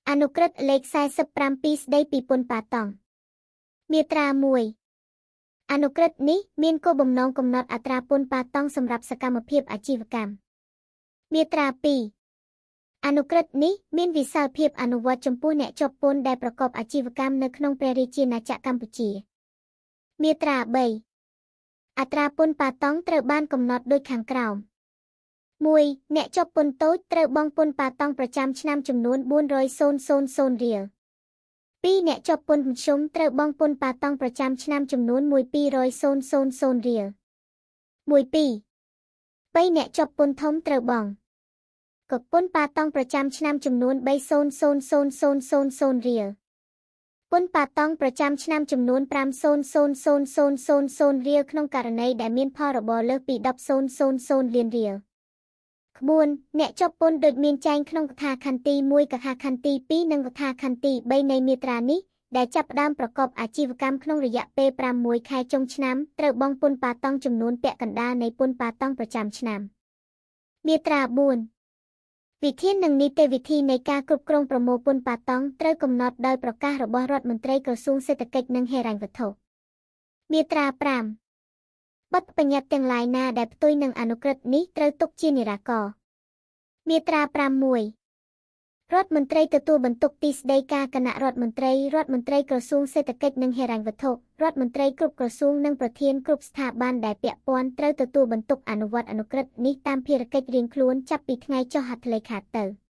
អនុក្រឹត្យលេខ47ស្ដីពីពន្ធប៉ាតង់មាត្រា1អនុក្រឹត្យនេះមានគោលបំណងកំណត់អត្រាពន្ធប៉ាតង់សម្រាប់សកម្មភាពអាជីវកម្មមាត្រា2អនុក្រឹត្យនេះមានវិសាលភាពអនុវត្តចំពោះអ្នកជាប់ពន្ធដែលប្រកបអាជីវកម្មនៅក្នុងព្រះរាជាណាចក្រកម្ពុជាមាត្រា3អត្រាពន្ធប៉ាតង់ត្រូវបានកំណត់ដូចខាងក្រោម1អ្នកជាប់ពន្ធតូចត្រូវបង់ពន្ធប៉ាតង់ប្រចាំឆ្នាំចំនួន400,000រៀល2អ្នកជាប់ពន្ធមធ្យមត្រូវបង់ពន្ធប៉ាតង់ប្រចាំឆ្នាំចំនួន1,200,000រៀល12 3អ្នកជាប់ពន្ធធំត្រូវបង់កពន្ធប៉ាតង់ប្រចាំឆ្នាំចំនួន3,000,000រៀលពន្ធប៉ាតង់ប្រចាំឆ្នាំចំនួន5,000,000រៀលក្នុងករណីដែលមានផលរបរលើសពី10,000លានរៀល4អ្នកជាប់ពន្ធដូចមានចែងក្នុងកថាខណ្ឌទី1កថាខណ្ឌទី2និងកថាខណ្ឌទី3នៃមាត្រានេះដែលចាប់ផ្ដើមប្រកបអាជីវកម្មក្នុងរយៈពេល6ខែចុងឆ្នាំត្រូវបង់ពន្ធប៉ាតង់ចំនួនពាក់កណ្ដាលនៃពន្ធប៉ាតង់ប្រចាំឆ្នាំមាត្រា4វិធាននិងនីតិវិធីនៃការគ្រប់គ្រងប្រមូលពន្ធប៉ាតង់ត្រូវកំណត់ដោយប្រកាសរបស់រដ្ឋមន្ត្រីក្រសួងសេដ្ឋកិច្ចនិងហិរញ្ញវត្ថុមាត្រា5បទបញ្ញត្តិទាំងឡាយណាដែលផ្ទុយនឹងអនុក្រឹត្យនេះត្រូវទុកជានិរាករណ៍មាត្រា61រដ្ឋមន្ត្រីទទួលបន្ទុកទីស្តីការគណៈរដ្ឋមន្ត្រីរដ្ឋមន្ត្រីក្រសួងសេដ្ឋកិច្ចនិងហិរញ្ញវត្ថុរដ្ឋមន្ត្រីគ្រប់ក្រសួងនិងប្រធានគ្រប់ស្ថាប័នដែលពាក់ព័ន្ធត្រូវទទួលបន្ទុកអនុវត្តអនុក្រឹត្យនេះតាមភារកិច្ចរៀងខ្លួនចាប់ពីថ្ងៃចុះហត្ថលេខាទៅ។